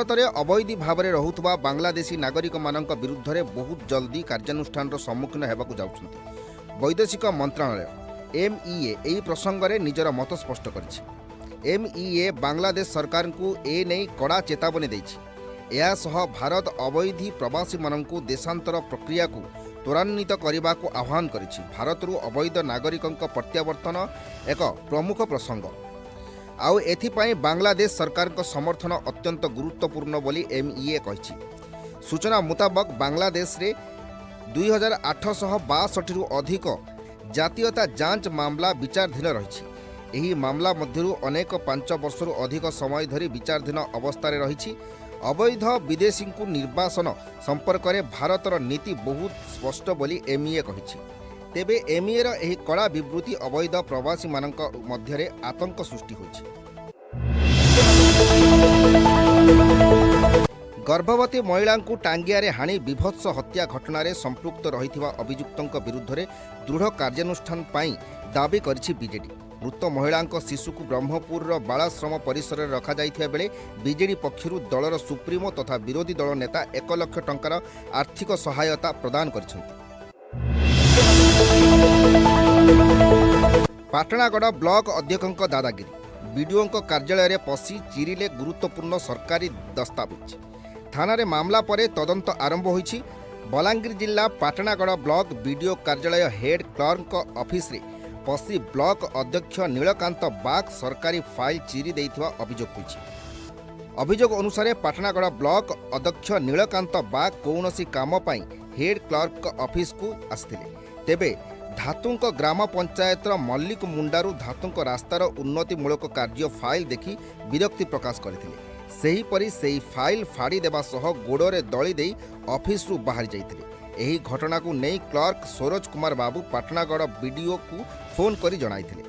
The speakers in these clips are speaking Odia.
ଭାରତରେ ଅବୈଧ ଭାବରେ ରହୁଥିବା ବାଂଲାଦେଶୀ ନାଗରିକମାନଙ୍କ ବିରୁଦ୍ଧରେ ବହୁତ ଜଲ୍ଦି କାର୍ଯ୍ୟାନୁଷ୍ଠାନର ସମ୍ମୁଖୀନ ହେବାକୁ ଯାଉଛନ୍ତି। ବୈଦେଶିକ ମନ୍ତ୍ରଣାଳୟ ଏମ୍ଇଏ ଏହି ପ୍ରସଙ୍ଗରେ ନିଜର ମତ ସ୍ପଷ୍ଟ କରିଛି। ଏମ୍ଇଏ ବାଂଲାଦେଶ ସରକାରଙ୍କୁ ଏ ନେଇ କଡ଼ା ଚେତାବନୀ ଦେଇଛି। ଏହା ସହ ଭାରତ ଅବୈଧ ପ୍ରବାସୀମାନଙ୍କୁ ଦେଶାନ୍ତର ପ୍ରକ୍ରିୟାକୁ ତ୍ୱରାନ୍ୱିତ କରିବାକୁ ଆହ୍ୱାନ କରିଛି। ଭାରତରୁ ଅବୈଧ ନାଗରିକଙ୍କ ପ୍ରତ୍ୟାବର୍ତ୍ତନ ଏକ ପ୍ରମୁଖ ପ୍ରସଙ୍ଗ, ଆଉ ଏଥିପାଇଁ ବାଂଲାଦେଶ ସରକାରଙ୍କ ସମର୍ଥନ ଅତ୍ୟନ୍ତ ଗୁରୁତ୍ୱପୂର୍ଣ୍ଣ ବୋଲି ଏମ୍ଇଏ କହିଛି। ସୂଚନା ମୁତାବକ, ବାଂଲାଦେଶରେ 2862ରୁ ଅଧିକ ଜାତୀୟତା ଯାଞ୍ଚ ମାମଲା ବିଚାରାଧୀନ ରହିଛି। ଏହି ମାମଲା ମଧ୍ୟରୁ ଅନେକ 5 ବର୍ଷରୁ ଅଧିକ ସମୟ ଧରି ବିଚାରାଧୀନ ଅବସ୍ଥାରେ ରହିଛି। ଅବୈଧ ବିଦେଶୀଙ୍କୁ ନିର୍ବାସନ ସମ୍ପର୍କରେ ଭାରତର ନୀତି ବହୁତ ସ୍ପଷ୍ଟ ବୋଲି ଏମ୍ଇଏ କହିଛି। ତେବେ ଏମ୍ଇଏର ଏହି କଡ଼ା ବିବୃତ୍ତି ଅବୈଧ ପ୍ରବାସୀମାନଙ୍କ ମଧ୍ୟରେ ଆତଙ୍କ ସୃଷ୍ଟି ହୋଇଛି। ଗର୍ଭବତୀ ମହିଳାଙ୍କୁ ଟାଙ୍ଗିଆରେ ହାଣି ବୀଭତ୍ସ ହତ୍ୟା ଘଟଣାରେ ସମ୍ପୃକ୍ତ ରହିଥିବା ଅଭିଯୁକ୍ତଙ୍କ ବିରୁଦ୍ଧରେ ଦୃଢ଼ କାର୍ଯ୍ୟାନୁଷ୍ଠାନ ପାଇଁ ଦାବି କରିଛି ବିଜେଡି। ମୃତ ମହିଳାଙ୍କ ଶିଶୁକୁ ବ୍ରହ୍ମପୁରର ବାଳାଶ୍ରମ ପରିସରରେ ରଖାଯାଇଥିବା ବେଳେ ବିଜେଡି ପକ୍ଷରୁ ଦଳର ସୁପ୍ରିମୋ ତଥା ବିରୋଧୀ ଦଳ ନେତା 1 ଲକ୍ଷ ଟଙ୍କାର ଆର୍ଥିକ ସହାୟତା ପ୍ରଦାନ କରିଛନ୍ତି। ପାଟଣାଗଡ଼ ବ୍ଲକ ଅଧ୍ୟକ୍ଷଙ୍କ ଦାଦାଗିରି। ବିଡିଓଙ୍କ କାର୍ଯ୍ୟାଳୟରେ ପଶି ଚିରିଲେ ଗୁରୁତ୍ୱପୂର୍ଣ୍ଣ ସରକାରୀ ଦସ୍ତାବିଜ। ଥାନାରେ ମାମଲା ପରେ ତଦନ୍ତ ଆରମ୍ଭ ହୋଇଛି। ବଲାଙ୍ଗୀର ଜିଲ୍ଲା ପାଟଣାଗଡ଼ ବ୍ଲକ ବିଡିଓ କାର୍ଯ୍ୟାଳୟ ହେଡ୍ କ୍ଲର୍କଙ୍କ ଅଫିସରେ ପଶି ବ୍ଲକ ଅଧ୍ୟକ୍ଷ ନୀଳକାନ୍ତ ବାଗ ସରକାରୀ ଫାଇଲ୍ ଚିରି ଦେଇଥିବା ଅଭିଯୋଗ ହୋଇଛି। ଅଭିଯୋଗ ଅନୁସାରେ, ପାଟଣାଗଡ଼ ବ୍ଲକ ଅଧ୍ୟକ୍ଷ ନୀଳକାନ୍ତ ବାଗ କୌଣସି କାମ ପାଇଁ ହେଡ୍ କ୍ଲର୍କଙ୍କ ଅଫିସକୁ ଆସିଥିଲେ। ତେବେ ଧାତୁଙ୍କ ଗ୍ରାମ ପଞ୍ଚାୟତର ମଲ୍ଲିକ ମୁଣ୍ଡାରୁ ଧାତୁଙ୍କ ରାସ୍ତାର ଉନ୍ନତିମୂଳକ କାର୍ଯ୍ୟ ଫାଇଲ୍ ଦେଖି ବିରକ୍ତି ପ୍ରକାଶ କରିଥିଲେ। ସେହିପରି ସେହି ଫାଇଲ୍ ଫାଡ଼ି ଦେବା ସହ ଗୋଡ଼ରେ ଦଳି ଦେଇ ଅଫିସରୁ ବାହାରି ଯାଇଥିଲେ। ଏହି ଘଟଣାକୁ ନେଇ କ୍ଲର୍କ ସରୋଜ କୁମାର ବାବୁ ପାଟଣାଗଡ଼ ବିଡିଓକୁ ଫୋନ୍ କରି ଜଣାଇଥିଲେ।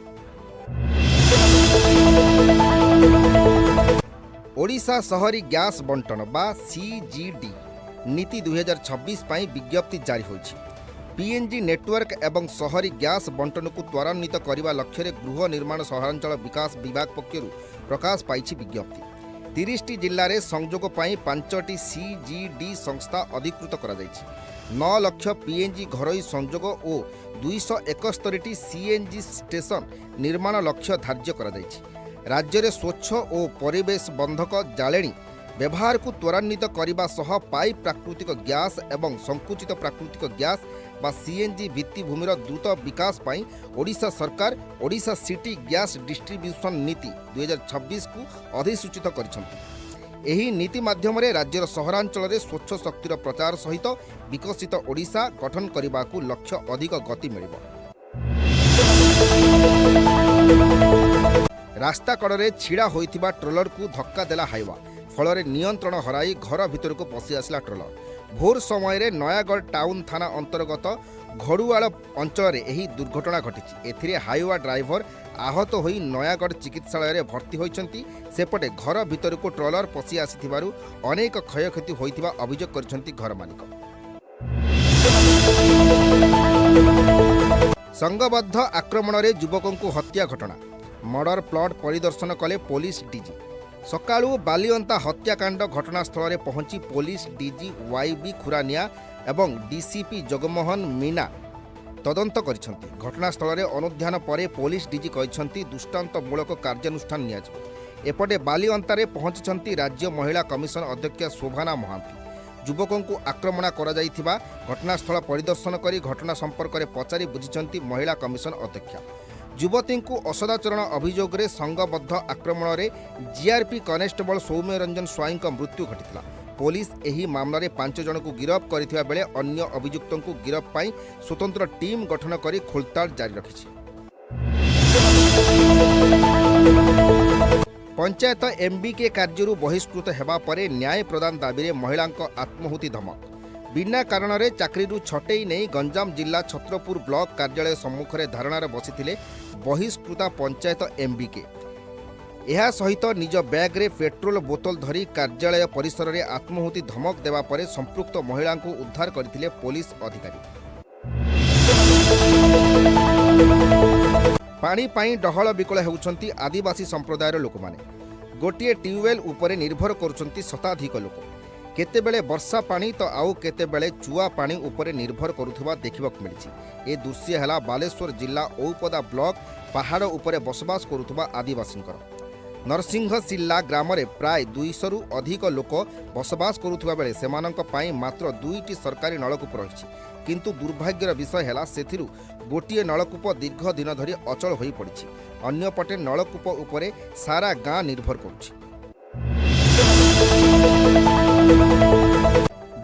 ଓଡ଼ିଶା ସହରୀ ଗ୍ୟାସ୍ ବଣ୍ଟନ ବା ସିଜିଡି ନୀତି 2026 ପାଇଁ ବିଜ୍ଞପ୍ତି ଜାରି ହୋଇଛି। ପିଏନ୍ଜି ନେଟୱାର୍କ ଏବଂ ସହରୀ ଗ୍ୟାସ୍ ବଣ୍ଟନକୁ ତ୍ୱରାନ୍ୱିତ କରିବା ଲକ୍ଷ୍ୟରେ ଗୃହ ନିର୍ମାଣ ସହରାଞ୍ଚଳ ବିକାଶ ବିଭାଗ ପକ୍ଷରୁ ପ୍ରକାଶ ପାଇଛି ବିଜ୍ଞପ୍ତି। 30ଟି ଜିଲ୍ଲାରେ ସଂଯୋଗ ପାଇଁ ପାଞ୍ଚଟି ସିଜିଡି ସଂସ୍ଥା ଅଧିକୃତ କରାଯାଇଛି। 9 ଲକ୍ଷ ପିଏନ୍ଜି ଘରୋଇ ସଂଯୋଗ ଓ 271ଟି ସିଏନ୍ଜି ଷ୍ଟେସନ ନିର୍ମାଣ ଲକ୍ଷ୍ୟ ଧାର୍ଯ୍ୟ କରାଯାଇଛି। ରାଜ୍ୟରେ ସ୍ୱଚ୍ଛ ଓ ପରିବେଶ ବାନ୍ଧବ ଜାଳେଣୀ ବ୍ୟବହାରକୁ ତ୍ୱରାନ୍ୱିତ କରିବା ସହ ପାଇପ୍ ପ୍ରାକୃତିକ ଗ୍ୟାସ୍ ଏବଂ ସଂକୁଚିତ ପ୍ରାକୃତିକ ଗ୍ୟାସ୍ ବା ସିଏନ୍ଜି ଭିତ୍ତିଭୂମିର ଦ୍ରୁତ ବିକାଶ ପାଇଁ ଓଡ଼ିଶା ସରକାର ଓଡ଼ିଶା ସିଟି ଗ୍ୟାସ୍ ଡିଷ୍ଟ୍ରିବ୍ୟୁସନ୍ ନୀତି 2026କୁ ଅଧିସୂଚିତ କରିଛନ୍ତି। ଏହି ନୀତି ମାଧ୍ୟମରେ ରାଜ୍ୟର ସହରାଞ୍ଚଳରେ ସ୍ୱଚ୍ଛ ଶକ୍ତିର ପ୍ରଚାର ସହିତ ବିକଶିତ ଓଡ଼ିଶା ଗଠନ କରିବାକୁ ଲକ୍ଷ୍ୟ ଅଧିକ ଗତି ମିଳିବ। ରାସ୍ତା କଡ଼ରେ ଛିଡ଼ା ହୋଇଥିବା ଟ୍ରଲରକୁ ଧକ୍କା ଦେଲା ହାଇୱା। ଫଳରେ ନିୟନ୍ତ୍ରଣ ହରାଇ ଘର ଭିତରକୁ ପଶି ଆସିଲା ଟ୍ରଲର। ଭୋର ସମୟରେ ନୟାଗଡ଼ ଟାଉନ୍ ଥାନା ଅନ୍ତର୍ଗତ ଘଡ଼ୁଆଳ ଅଞ୍ଚଳରେ ଏହି ଦୁର୍ଘଟଣା ଘଟିଛି। ଏଥିରେ ହାଇୱା ଡ୍ରାଇଭର ଆହତ ହୋଇ ନୟାଗଡ଼ ଚିକିତ୍ସାଳୟରେ ଭର୍ତ୍ତି ହୋଇଛନ୍ତି। ସେପଟେ ଘର ଭିତରକୁ ଟ୍ରଲର ପଶି ଆସିଥିବାରୁ ଅନେକ କ୍ଷୟକ୍ଷତି ହୋଇଥିବା ଅଭିଯୋଗ କରିଛନ୍ତି ଘର ମାଲିକ। ସଂଘବଦ୍ଧ ଆକ୍ରମଣରେ ଯୁବକଙ୍କୁ ହତ୍ୟା ଘଟଣା। ମର୍ଡର ପ୍ଲଟ୍ ପରିଦର୍ଶନ କଲେ ପୋଲିସ ଡିଜି। ସକାଳୁ ବାଲିଅନ୍ତା ହତ୍ୟାକାଣ୍ଡ ଘଟଣାସ୍ଥଳରେ ପହଞ୍ଚି ପୋଲିସ ଡିଜି ୱାଇବି ଖୁରାନିଆ ଏବଂ ଡିସିପି ଜଗମୋହନ ମୀନା ତଦନ୍ତ କରିଛନ୍ତି। ଘଟଣାସ୍ଥଳରେ ଅନୁଧ୍ୟାନ ପରେ ପୋଲିସ ଡିଜି କହିଛନ୍ତି, ଦୃଷ୍ଟାନ୍ତମୂଳକ କାର୍ଯ୍ୟାନୁଷ୍ଠାନ ନିଆଯିବ। ଏପଟେ ବାଲିଅନ୍ତାରେ ପହଞ୍ଚିଛନ୍ତି ରାଜ୍ୟ ମହିଳା କମିଶନ ଅଧ୍ୟକ୍ଷା ଶୋଭାନା ମହାନ୍ତି। ଯୁବକଙ୍କୁ ଆକ୍ରମଣ କରାଯାଇଥିବା ଘଟଣାସ୍ଥଳ ପରିଦର୍ଶନ କରି ଘଟଣା ସମ୍ପର୍କରେ ପଚାରି ବୁଝିଛନ୍ତି ମହିଳା କମିଶନ ଅଧ୍ୟକ୍ଷା। ଯୁବତୀଙ୍କୁ ଅସଦାଚରଣ ଅଭିଯୋଗରେ ସଂଘବଦ୍ଧ ଆକ୍ରମଣରେ ଜିଆର୍ପି କନେଷ୍ଟବଳ ସୌମ୍ୟ ରଞ୍ଜନ ସ୍ୱାଇଁଙ୍କ ମୃତ୍ୟୁ ଘଟିଥିଲା। ପୋଲିସ ଏହି ମାମଲାରେ ପାଞ୍ଚ ଜଣଙ୍କୁ ଗିରଫ କରିଥିବା ବେଳେ ଅନ୍ୟ ଅଭିଯୁକ୍ତଙ୍କୁ ଗିରଫ ପାଇଁ ସ୍ୱତନ୍ତ୍ର ଟିମ୍ ଗଠନ କରି ଖୋଳତାଡ଼ ଜାରି ରଖିଛି। ପଞ୍ଚାୟତ ଏମ୍ବିକେ କାର୍ଯ୍ୟରୁ ବହିଷ୍କୃତ ହେବା ପରେ ନ୍ୟାୟ ପ୍ରଦାନ ଦାବିରେ ମହିଳାଙ୍କ ଆତ୍ମାହୁତି ଧମକ। ବିନା କାରଣରେ ଚାକିରିରୁ ଛଟେଇ ନେଇ ଗଞ୍ଜାମ ଜିଲ୍ଲା ଛତ୍ରପୁର ବ୍ଲକ କାର୍ଯ୍ୟାଳୟ ସମ୍ମୁଖରେ ଧାରଣାରେ ବସିଥିଲେ ବହିଷ୍କୃତା ପଞ୍ଚାୟତ ଏମ୍ବିକେ। ଏହା ସହିତ ନିଜ ବ୍ୟାଗ୍ରେ ପେଟ୍ରୋଲ ବୋତଲ ଧରି କାର୍ଯ୍ୟାଳୟ ପରିସରରେ ଆତ୍ମାହୁତି ଧମକ ଦେବା ପରେ ସମ୍ପୃକ୍ତ ମହିଳାଙ୍କୁ ଉଦ୍ଧାର କରିଥିଲେ ପୋଲିସ ଅଧିକାରୀ। ପାଣି ପାଇଁ ଡହଳ ବିକଳ ହେଉଛନ୍ତି ଆଦିବାସୀ ସମ୍ପ୍ରଦାୟର ଲୋକମାନେ। ଗୋଟିଏ ଟ୍ୟୁବୱେଲ୍ ଉପରେ ନିର୍ଭର କରୁଛନ୍ତି ଶତାଧିକ ଲୋକ। କେତେବେଳେ ବର୍ଷା ପାଣି ତ ଆଉ କେତେବେଳେ ଚୁଆ ପାଣି ଉପରେ ନିର୍ଭର କରୁଥିବା ଦେଖିବାକୁ ମିଳିଛି। ଏ ଦୃଶ୍ୟ ହେଲା ବାଲେଶ୍ୱର ଜିଲ୍ଲା ଔପଦା ବ୍ଲକ ପାହାଡ଼ ଉପରେ ବସବାସ କରୁଥିବା ଆଦିବାସୀଙ୍କର। ନରସିଂହସିଲ୍ଲା ଗ୍ରାମରେ ପ୍ରାୟ 200ରୁ ଅଧିକ ଲୋକ ବସବାସ କରୁଥିବା ବେଳେ ସେମାନଙ୍କ ପାଇଁ ମାତ୍ର ଦୁଇଟି ସରକାରୀ ନଳକୂପ ରହିଛି। କିନ୍ତୁ ଦୁର୍ଭାଗ୍ୟର ବିଷୟ ହେଲା, ସେଥିରୁ ଗୋଟିଏ ନଳକୂପ ଦୀର୍ଘ ଦିନ ଧରି ଅଚଳ ହୋଇପଡ଼ିଛି। ଅନ୍ୟପଟେ ନଳକୂପ ଉପରେ ସାରା ଗାଁ ନିର୍ଭର କରୁଛି।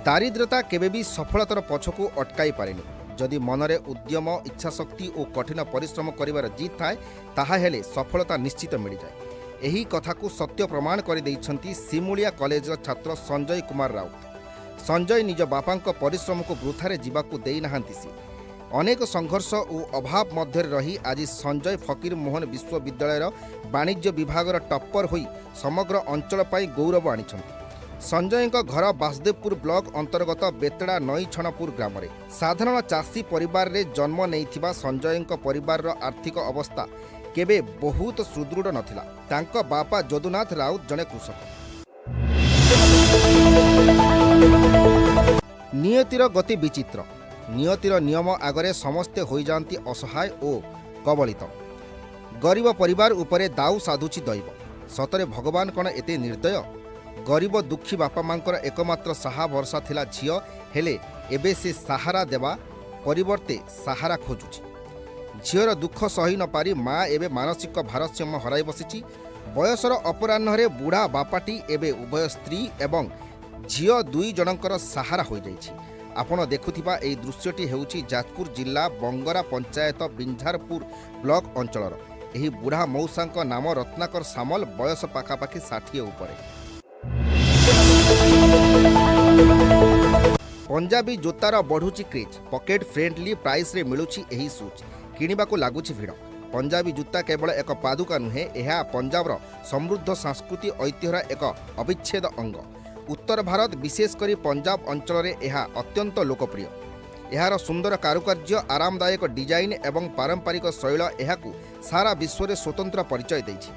ଦାରିଦ୍ର୍ୟତା କେବେ ବି ସଫଳତାର ପଛକୁ ଅଟକାଇ ପାରେନି। ଯଦି ମନରେ ଉଦ୍ୟମ, ଇଚ୍ଛାଶକ୍ତି ଓ କଠିନ ପରିଶ୍ରମ କରିବାର ଜିଦ୍ ଥାଏ, ତାହାହେଲେ ସଫଳତା ନିଶ୍ଚିତ ମିଳିଯାଏ। ଏହି କଥାକୁ ସତ୍ୟ ପ୍ରମାଣ କରିଦେଇଛନ୍ତି ସିମୁଳିଆ କଲେଜର ଛାତ୍ର ସଞ୍ଜୟ କୁମାର ରାଉତ। ସଞ୍ଜୟ ନିଜ ବାପାଙ୍କ ପରିଶ୍ରମକୁ ବୃଥାରେ ଯିବାକୁ ଦେଇନାହାନ୍ତି। ସେ ଅନେକ ସଂଘର୍ଷ ଓ ଅଭାବ ମଧ୍ୟରେ ରହି ଆଜି ସଞ୍ଜୟ ଫକୀର ମୋହନ ବିଶ୍ୱବିଦ୍ୟାଳୟର ବାଣିଜ୍ୟ ବିଭାଗର ଟପ୍ପର ହୋଇ ସମଗ୍ର ଅଞ୍ଚଳ ପାଇଁ ଗୌରବ ଆଣିଛନ୍ତି। ସଞ୍ଜୟଙ୍କ ଘର ବାସୁଦେବପୁର ବ୍ଲକ ଅନ୍ତର୍ଗତ ବେତଡ଼ା ନଈଛଣପୁର ଗ୍ରାମରେ। ସାଧାରଣ ଚାଷୀ ପରିବାରରେ ଜନ୍ମ ନେଇଥିବା ସଞ୍ଜୟଙ୍କ ପରିବାରର ଆର୍ଥିକ ଅବସ୍ଥା କେବେ ବହୁତ ସୁଦୃଢ଼ ନଥିଲା। ତାଙ୍କ ବାପା ଯଦୁନାଥ ରାଉତ ଜଣେ କୃଷକ। ନିୟତିର ଗତି ବିଚିତ୍ର। ନିୟତିର ନିୟମ ଆଗରେ ସମସ୍ତେ ହୋଇଯାଆନ୍ତି ଅସହାୟ ଓ କବଳିତ। ଗରିବ ପରିବାର ଉପରେ ଦାଉ ସାଧୁଛି ଦୈବ। ସତରେ ଭଗବାନ କ'ଣ ଏତେ ନିର୍ଦ୍ଦୟ? ଗରିବ ଦୁଃଖୀ ବାପା ମାଙ୍କର ଏକମାତ୍ର ସାହା ଭରସା ଥିଲା ଝିଅ। ହେଲେ ଏବେ ସେ ସାହାରା ଦେବା ପରିବର୍ତ୍ତେ ସାହାରା ଖୋଜୁଛି। ଝିଅର ଦୁଃଖ ସହି ନପାରି ମା ଏବେ ମାନସିକ ଭାରସାମ୍ୟ ହରାଇ ବସିଛି। ବୟସର ଅପରାହ୍ନରେ ବୁଢ଼ା ବାପାଟି ଏବେ ଉଭୟ ସ୍ତ୍ରୀ ଏବଂ ଝିଅ ଦୁଇ ଜଣଙ୍କର ସାହାରା ହୋଇଯାଇଛି। ଆପଣ ଦେଖୁଥିବା ଏହି ଦୃଶ୍ୟଟି ହେଉଛି ଯାଜପୁର ଜିଲ୍ଲା ବଙ୍ଗରା ପଞ୍ଚାୟତ ବିଞ୍ଝାରପୁର ବ୍ଲକ ଅଞ୍ଚଳର। ଏହି ବୁଢ଼ା ମଉସାଙ୍କ ନାମ ରତ୍ନାକର ସାମଲ। ବୟସ ପାଖାପାଖି 60 ଉପରେ। ପଞ୍ଜାବୀ ଜୋତାର ବଢ଼ୁଛି କ୍ରେଜ୍। ପକେଟ୍ ଫ୍ରେଣ୍ଡଲି ପ୍ରାଇସ୍ରେ ମିଳୁଛି ଏହି ସୁଜ୍, କିଣିବାକୁ ଲାଗୁଛି ଭିଡ଼। ପଞ୍ଜାବୀ ଜୁତା କେବଳ ଏକ ପାଦୁକା ନୁହେଁ, ଏହା ପଞ୍ଜାବର ସମୃଦ୍ଧ ସାଂସ୍କୃତିକ ଐତିହ୍ୟର ଏକ ଅବିଚ୍ଛେଦ ଅଙ୍ଗ। ଉତ୍ତର ଭାରତ, ବିଶେଷ କରି ପଞ୍ଜାବ ଅଞ୍ଚଳରେ ଏହା ଅତ୍ୟନ୍ତ ଲୋକପ୍ରିୟ। ଏହାର ସୁନ୍ଦର କାରୁକାର୍ଯ୍ୟ, ଆରାମଦାୟକ ଡିଜାଇନ୍ ଏବଂ ପାରମ୍ପରିକ ଶୈଳୀ ଏହାକୁ ସାରା ବିଶ୍ୱରେ ସ୍ୱତନ୍ତ୍ର ପରିଚୟ ଦେଇଛି।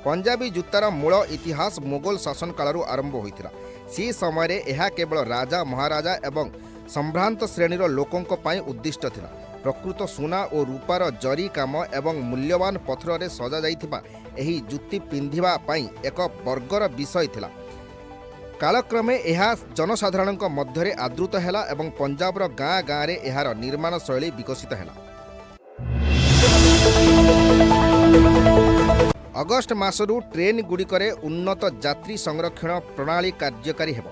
ପଞ୍ଜାବୀ ଜୁତାର ମୂଳ ଇତିହାସ ମୋଗଲ ଶାସନ କାଳରୁ ଆରମ୍ଭ ହୋଇଥିଲା। ସେ ସମୟରେ ଏହା କେବଳ ରାଜା, ମହାରାଜା ଏବଂ ସମ୍ଭ୍ରାନ୍ତ ଶ୍ରେଣୀର ଲୋକଙ୍କ ପାଇଁ ଉଦ୍ଦିଷ୍ଟ ଥିଲା। ପ୍ରକୃତ ସୁନା ଓ ରୂପାର ଜରି କାମ ଏବଂ ମୂଲ୍ୟବାନ ପଥରରେ ସଜାଯାଇଥିବା ଏହି ଜୁତି ପିନ୍ଧିବା ପାଇଁ ଏକ ଗର୍ବର ବିଷୟ ଥିଲା। କାଳକ୍ରମେ ଏହା ଜନସାଧାରଣଙ୍କ ମଧ୍ୟରେ ଆଦୃତ ହେଲା ଏବଂ ପଞ୍ଜାବର ଗାଁ ଗାଁରେ ଏହାର ନିର୍ମାଣ ଶୈଳୀ ବିକଶିତ ହେଲା। ଅଗଷ୍ଟ ମାସରୁ ଟ୍ରେନ୍ ଗୁଡ଼ିକରେ ଉନ୍ନତ ଯାତ୍ରୀ ସଂରକ୍ଷଣ ପ୍ରଣାଳୀ କାର୍ଯ୍ୟକାରୀ ହେବ।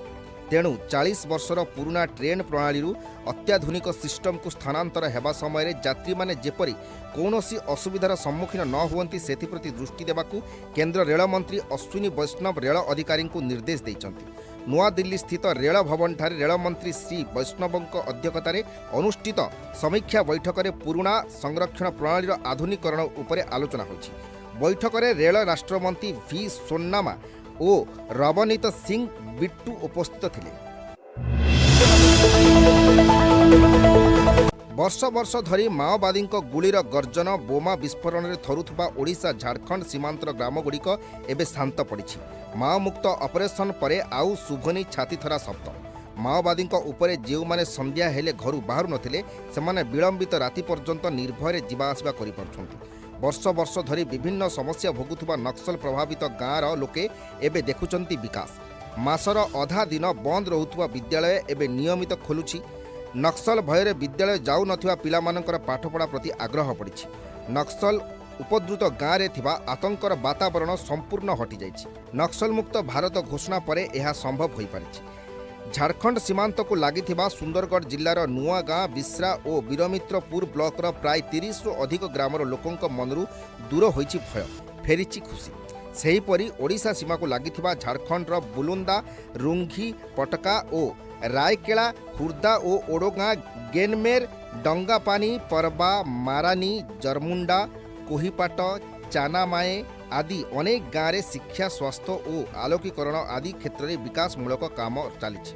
ତେଣୁ 40 ବର୍ଷର ପୁରୁଣା ଟ୍ରେନ୍ ପ୍ରଣାଳୀରୁ ଅତ୍ୟାଧୁନିକ ସିଷ୍ଟମକୁ ସ୍ଥାନାନ୍ତର ହେବା ସମୟରେ ଯାତ୍ରୀମାନେ ଯେପରି କୌଣସି ଅସୁବିଧାର ସମ୍ମୁଖୀନ ନ ହୁଅନ୍ତି, ସେଥିପ୍ରତି ଦୃଷ୍ଟି ଦେବାକୁ କେନ୍ଦ୍ର ରେଳମନ୍ତ୍ରୀ ଅଶ୍ୱିନୀ ବୈଷ୍ଣବ ରେଳ ଅଧିକାରୀଙ୍କୁ ନିର୍ଦ୍ଦେଶ ଦେଇଛନ୍ତି। ନୂଆଦିଲ୍ଲୀସ୍ଥିତ ରେଳ ଭବନଠାରେ ରେଳମନ୍ତ୍ରୀ ଶ୍ରୀ ବୈଷ୍ଣବଙ୍କ ଅଧ୍ୟକ୍ଷତାରେ ଅନୁଷ୍ଠିତ ସମୀକ୍ଷା ବୈଠକରେ ପୁରୁଣା ସଂରକ୍ଷଣ ପ୍ରଣାଳୀର ଆଧୁନିକୀକରଣ ଉପରେ ଆଲୋଚନା ହୋଇଛି। ବୈଠକରେ ରେଳ ରାଷ୍ଟ୍ରମନ୍ତ୍ରୀ ଭି ସୋମନ୍ନା ଓ ରବନୀତ ସିଂ ବିଟ୍ଟୁ ଉପସ୍ଥିତ ଥିଲେ। ବର୍ଷ ବର୍ଷ ଧରି ମାଓବାଦୀଙ୍କ ଗୁଳିର ଗର୍ଜନ, ବୋମା ବିସ୍ଫୋରଣରେ ଥରୁଥିବା ଓଡ଼ିଶା ଝାଡ଼ଖଣ୍ଡ ସୀମାନ୍ତର ଗ୍ରାମଗୁଡ଼ିକ ଏବେ ଶାନ୍ତ ପଡ଼ିଛି। ମାଓମୁକ୍ତ ଅପରେସନ ପରେ ଆଉ ଶୁଭୁନି ଛାତିଥରା ଶବ୍ଦ। ମାଓବାଦୀଙ୍କ ଉପରେ ଯେଉଁମାନେ ସନ୍ଧ୍ୟା ହେଲେ ଘରୁ ବାହାରୁ ନଥିଲେ, ସେମାନେ ବିଳମ୍ବିତ ରାତି ପର୍ଯ୍ୟନ୍ତ ନିର୍ଭୟରେ ଯିବା ଆସିବା କରିପାରୁଛନ୍ତି। ବର୍ଷ ବର୍ଷ ଧରି ବିଭିନ୍ନ ସମସ୍ୟା ଭୋଗୁଥିବା ନକ୍ସଲ ପ୍ରଭାବିତ ଗାଁର ଲୋକେ ଏବେ ଦେଖୁଛନ୍ତି ବିକାଶ। ମାସର ଅଧା ଦିନ ବନ୍ଦ ରହୁଥିବା ବିଦ୍ୟାଳୟ ଏବେ ନିୟମିତ ଖୋଲୁଛି। ନକ୍ସଲ ଭୟରେ ବିଦ୍ୟାଳୟ ଯାଉନଥିବା ପିଲାମାନଙ୍କର ପାଠପଢ଼ା ପ୍ରତି ଆଗ୍ରହ ବଢ଼ିଛି। ନକ୍ସଲ ଉପଦ୍ରୁତ ଗାଁରେ ଥିବା ଆତଙ୍କର ବାତାବରଣ ସମ୍ପୂର୍ଣ୍ଣ ହଟିଯାଇଛି। ନକ୍ସଲମୁକ୍ତ ଭାରତ ଘୋଷଣା ପରେ ଏହା ସମ୍ଭବ ହୋଇପାରିଛି। ଝାଡ଼ଖଣ୍ଡ ସୀମାନ୍ତକୁ ଲାଗିଥିବା ସୁନ୍ଦରଗଡ଼ ଜିଲ୍ଲାର ନୂଆଗାଁ, ବିଶ୍ରା ଓ ବୀରମିତ୍ରପୁର ବ୍ଲକର ପ୍ରାୟ 30ରୁ ଅଧିକ ଗ୍ରାମର ଲୋକଙ୍କ ମନରୁ ଦୂର ହୋଇଛି ଭୟ, ଫେରିଛି ଖୁସି। ସେହିପରି ଓଡ଼ିଶା ସୀମାକୁ ଲାଗିଥିବା ଝାଡ଼ଖଣ୍ଡର ବୁଲୁନ୍ଦା, ରୁଙ୍ଘି, ପଟକା ଓ ରାୟକେଳା, ଖୁର୍ଦ୍ଦା ଓ ଓଡ଼ଗାଁ, ଗେନମେର, ଡଙ୍ଗାପାନି, ପରବା, ମାରାନି, ଜରମୁଣ୍ଡା, କୋହିପାଟ, ଚାନାମାଏ ଆଦି ଅନେକ ଗାଁରେ ଶିକ୍ଷା, ସ୍ୱାସ୍ଥ୍ୟ ଓ ଆଲୋକୀକରଣ ଆଦି କ୍ଷେତ୍ରରେ ବିକାଶମୂଳକ କାମ ଚାଲିଛି।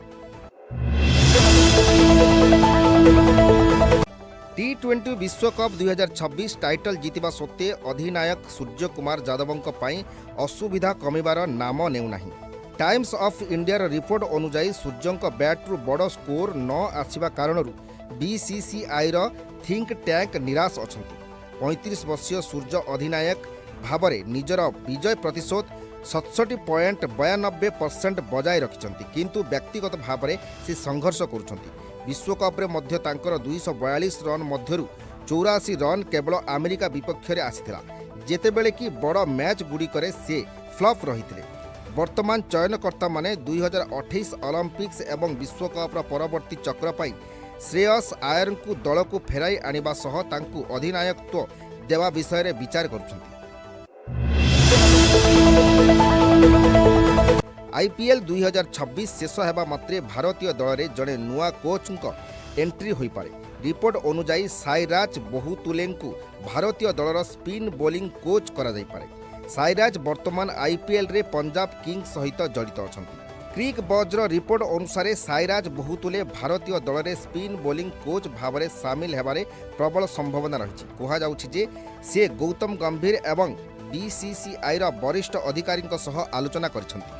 ଟି-20 ବିଶ୍ୱକପ୍ 2026 ଟାଇଟଲ୍ ଜିତିବା ସତ୍ତ୍ୱେ ଅଧିନାୟକ ସୂର୍ଯ୍ୟକୁମାର ଯାଦବଙ୍କ ପାଇଁ ଅସୁବିଧା କମିବାର ନାମ ନେଉନାହିଁ। ଟାଇମ୍ସ ଅଫ୍ ଇଣ୍ଡିଆର ରିପୋର୍ଟ ଅନୁଯାୟୀ, ସୂର୍ଯ୍ୟଙ୍କ ବ୍ୟାଟ୍ରୁ ବଡ଼ ସ୍କୋର ନ ଆସିବା କାରଣରୁ ବିସିସିଆଇର ଥିଙ୍କ ଟ୍ୟାଙ୍କ ନିରାଶ ଅଛନ୍ତି। 35 ବର୍ଷୀୟ ସୂର୍ଯ୍ୟ ଅଧିନାୟକ ଭାବରେ ନିଜର ବିଜୟ ପ୍ରତିଶତ 67.92% ବଜାୟ ରଖିଛନ୍ତି, କିନ୍ତୁ ବ୍ୟକ୍ତିଗତ ଭାବରେ ସେ ସଂଘର୍ଷ କରୁଛନ୍ତି। ବିଶ୍ୱକପ୍ରେ ମଧ୍ୟ ତାଙ୍କର 242 ରନ୍ ମଧ୍ୟରୁ 84 ରନ୍ କେବଳ ଆମେରିକା ବିପକ୍ଷରେ ଆସିଥିଲା, ଯେତେବେଳେ କି ବଡ଼ ମ୍ୟାଚ୍ ଗୁଡ଼ିକରେ ସେ ଫ୍ଲପ୍ ରହିଥିଲେ। ବର୍ତ୍ତମାନ ଚୟନକର୍ତ୍ତାମାନେ 2028 ଅଲିମ୍ପିକ୍ସ ଏବଂ ବିଶ୍ୱକପ୍ର ପରବର୍ତ୍ତୀ ଚକ୍ର ପାଇଁ ଶ୍ରେୟସ୍ ଆୟରଙ୍କୁ ଦଳକୁ ଫେରାଇ ଆଣିବା ସହ ତାଙ୍କୁ ଅଧିନାୟକତ୍ୱ ଦେବା ବିଷୟରେ ବିଚାର କରୁଛନ୍ତି। ଆଇପିଏଲ୍ 2026 ଶେଷ ହେବା ମାତ୍ରେ ଭାରତୀୟ ଦଳରେ ଜଣେ ନୂଆ କୋଚ୍ଙ୍କ ଏଣ୍ଟ୍ରି ହୋଇପାରେ। ରିପୋର୍ଟ ଅନୁଯାୟୀ, ସାଇରାଜ ବହୁତୁଲେଙ୍କୁ ଭାରତୀୟ ଦଳର ସ୍ପିନ୍ ବୋଲିଂ କୋଚ୍ କରାଯାଇପାରେ। ସାଇରାଜ ବର୍ତ୍ତମାନ ଆଇପିଏଲ୍ରେ ପଞ୍ଜାବ କିଙ୍ଗସ୍ ସହିତ ଜଡ଼ିତ ଅଛନ୍ତି। କ୍ରିକ୍ ବଜ୍ର ରିପୋର୍ଟ ଅନୁସାରେ, ସାଇରାଜ ବହୁତୁଲେ ଭାରତୀୟ ଦଳରେ ସ୍ପିନ୍ ବୋଲିଂ କୋଚ୍ ଭାବରେ ସାମିଲ ହେବାରେ ପ୍ରବଳ ସମ୍ଭାବନା ରହିଛି। କୁହାଯାଉଛି ଯେ ସେ ଗୌତମ ଗମ୍ଭୀର ଏବଂ ବିସିସିଆଇର ବରିଷ୍ଠ ଅଧିକାରୀଙ୍କ ସହ ଆଲୋଚନା କରିଛନ୍ତି।